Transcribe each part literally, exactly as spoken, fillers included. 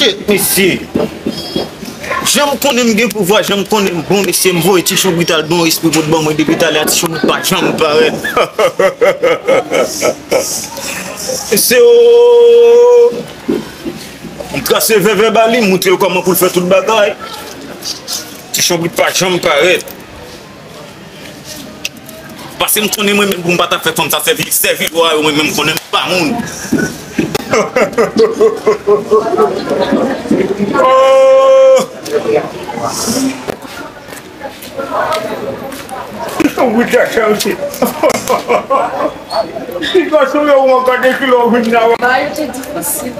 Mesye, jan m konnen m gen pouvwa, jan m konnen m bon, mesye, m voye Ti Chonbrit al ban yon espri pou l ban mwen depi talè a, Ti Chonbrit pa janm parèt. Mesye o, m trase vèvè ba li, m montre l kòman pou l fè tout bagay. Ti Chonbrit pa janm parèt. Paske m konnen mwen menm pou m pa ta fè fanm sa sèvi, sèvi lwa yo, mwen menm m konnen m pa moun. Oh! Wi, gaga, wi. Li pa souri ou ankò de kilò vin la. Bagay yo te difisil.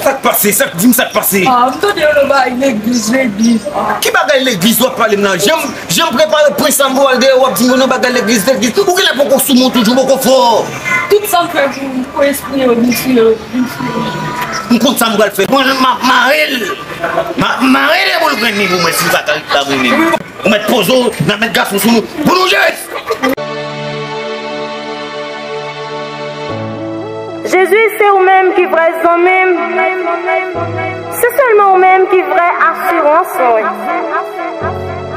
Sa k pase? Sa k, di m sa k pase? Ah, m tande yo nan bagay legliz, legliz. Ah. Ki bagay legliz w ap pale m la? Jan m, jan m prepare pwen sa m pou al dèyè w ap di m yo nan bagay legliz, legliz. Ou genlè poko sou moun toujou, poko fò. Tout sa m fè pou, pou espri yo vin sou yo, vin sou yo. M konn sa m pral fè. Mwen, m ap mare l. M ap mare l e boul grenn li pou mwen si l pa ka ret la mwen menm. Ou mèt poze w, n ap met gason sou nou. Pou nou jere. Jezi, se ou menm ki vrè zanmi m. Se sèlman ou menm ki vrè asirans mwen.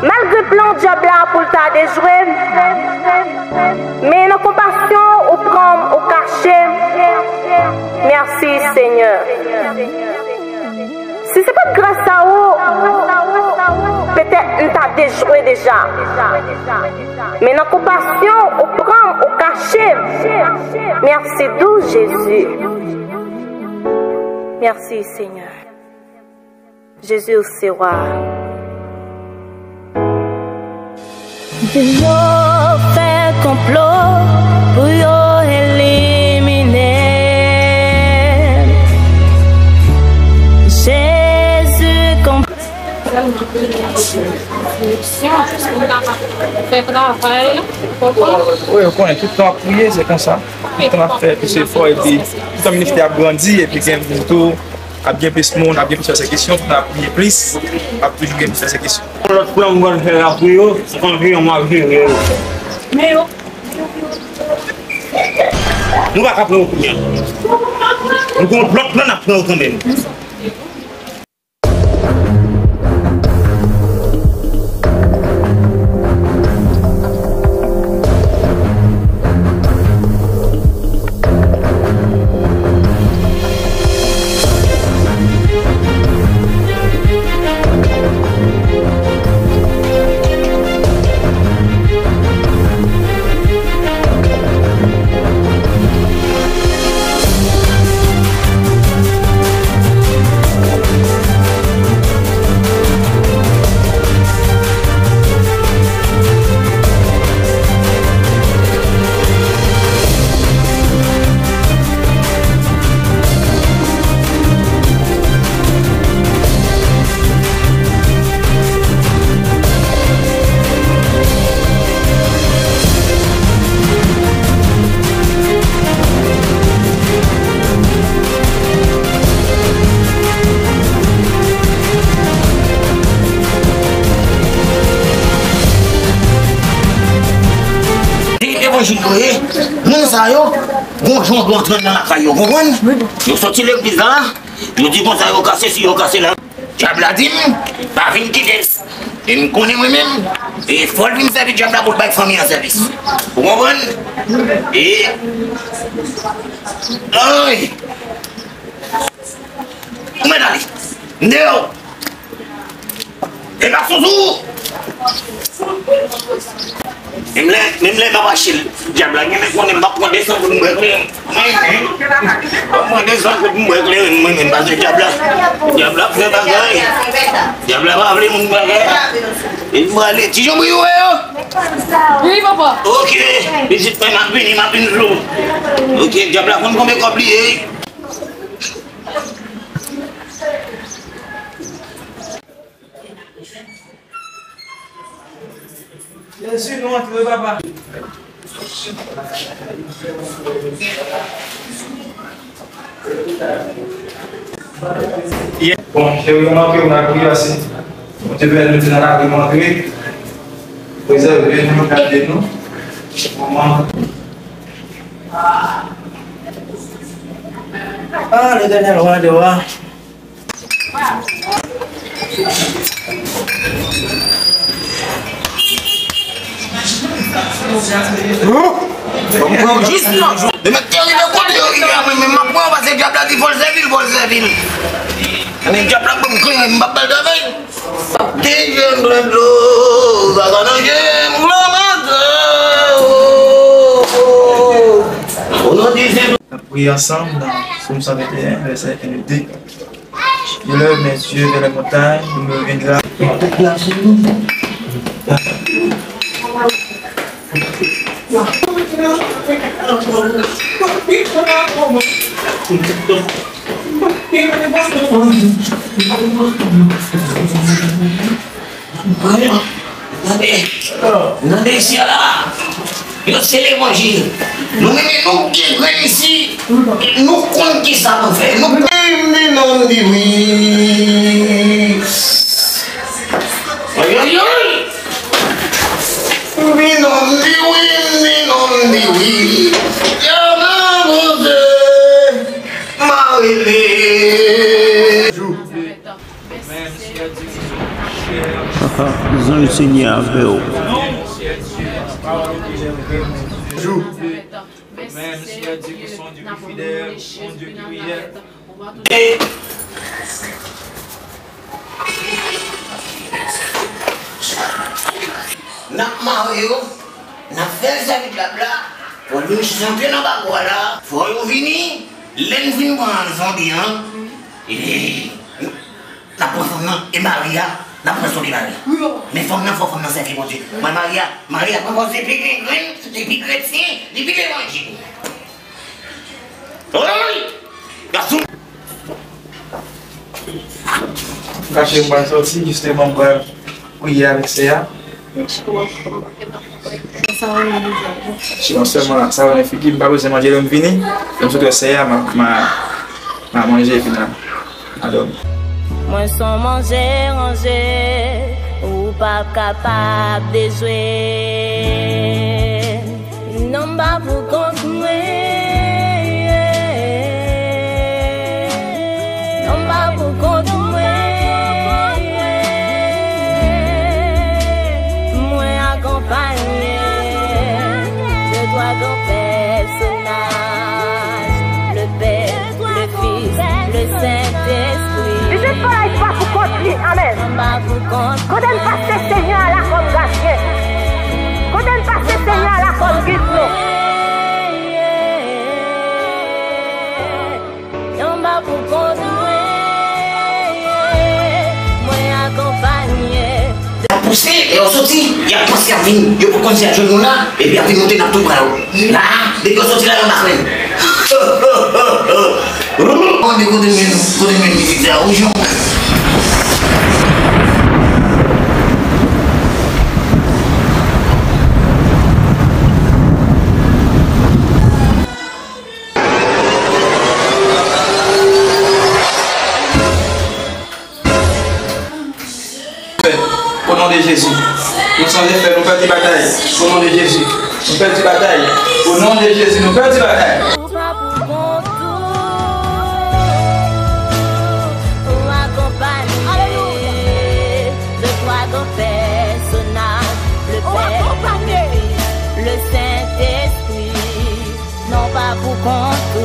Malgre plan dyab la pou l ta dejwe m, men nan konpasyon ou pran m, ou kache m. Mèsi, Senyè. Si se pa t gras a ou, petèt m ta dejwe deja. Men nan konpasyon, ou pran m, ou kache m. Mèsi dou, Jezi. Mèsi, Senyè. Jezi, ou se wa. Yo fè konplo pou yo elimine m. Jezi konplo. Fè travay, konprann? Wi, ou konnen, tout tan w ap priye, se konsa. Tout tan w ap fè plis efò, epi tout tan ministè ap grandi, epi gen tou, ap gen plis moun, ap gen plis pèsekisyon, tout tan w ap priye plis, ap toujou gen plis pèsekisyon. Lòt plan m pral fè apre yo, se konn jan m ap jere yo. Men yo. Nou pa ka pran yo kounye a. Nou gen yon lòt plan, n ap pran yo kanmenm. Li evanjil yo ye, moun sa yo, gon jan dwe antre nan lakay yo, konprann? Yo soti legliz la, yo di konsa yo ka sesi, yo ka sela. Dyab la di m, pa vin kite. E m konnen mwen menm, e fò l vin sèvi dyab la pou l bay fanmi an sèvis. Ou konprann? E, ay! Ou mèt ale. M deyò. E pa sou sou. Menm lè, menm lè m ap mache, dyab la genlè konnen m ap pran desann pou m bwè kleren. Mwen menm, m ap pran desann pou m bwè kleren mwen menm, paske dyab la, dyab la ap fè bagay. Dyab la pa vle moun bagay. E m prale. Ti Jan Bri, ou wè yo? Wi, papa. Ok. Pitit mwen, m ap vini, m ap vin sou. Ok, dyab la konn konbyen kòb li ye. Jezi, nou antre, papa. Bon, cheri, nou antre, nou antre, ase. Bondye beni nou, nou antre, nou antre. Prezève nou, gade nou. Manman. Ah, l'Éternel, roi des rois. Jis nan jou. Demen te rive kote yo rive a mwen menm, m ap pran yo, paske dyab la di fò l sèvi l, fò l sèvi l. Men dyab la ban m kle, m p ap ba l travay. Te jwenn plen dlo, sa ka nan je m, granmèt, oh, oh, oh. O non de Jezi. N ap priye ansanm nan Sòm san venteyen, vèsè en e de. Je lève mes yeux vers les montagnes, d'où me viendra. Nan de, nan de syèl la, yo se levanjil. Nou menm nou gen grenn isi, e nou konn kisa pou fè. Nou vin nan di wi. Ayoyoy! Vin nan di wi, vin nan di wi. Yo nan boze, ma rele. Zanj Senyè avè w. Mèsi Bondye ki fidèl, Bondye ki fidèl. N ap mare yo, n ap fè l sèvi dyab la, fò l vin chante nan bagwa la, fò yo vini, lè n fin pran zanbi an, e, n ap pran fanm nan, e mari a, n ap pran sou li mari a. Men fanm nan, fò fanm nan sèvi Bondye. Mwen mari a, mari a pran kòz li pi gen grenn, li pi kretyen, li pi levanjil. Oy! Gason! Kache m pral sòti, jisteman m pral priye avèk sè a. Sinon sèlman sa wè nan figi m, pa bezwen manje lè m vini. Lè m sot wè sè a, m a, m a, m a manje epi m a, m a dòmi. Mwen se yon manje ranje, ou p ap kapab dejwe. Non m pa pou kont mwen. Non m pa pou kont mwen. Mwen akonpaye de twa gran pèsonaj, le Pè, le Fis, le Sentespri. Li te fè pa pou kont li. Amèn. Non m pa pou kont. Kote n pase Senyè a la kòm gadyen? Kote n pase Senyè a la kòm gid nou? Anba pou kont mwen, mwen akonpaye. Y ap pouse, lè yo soti, y ap panse y ap vin, yo poko konn si y ap jwenn nou la, epi y ap vin monte n ap tou pran yo. La, depi yo soti la, yo anba kwen. Mande kote men nou, kote men pitit sa, ou jwenn. O non de Jezi. Nou chanje fè, nou pèdi batay. O non de Jezi. Nou pèdi batay. O non de Jezi, nou pèdi batay. Ou pa pou kont ou, ou akonpaye de twa gran pèsonaj, le Pè, le Fis, le Sentespri. Non pa pou kont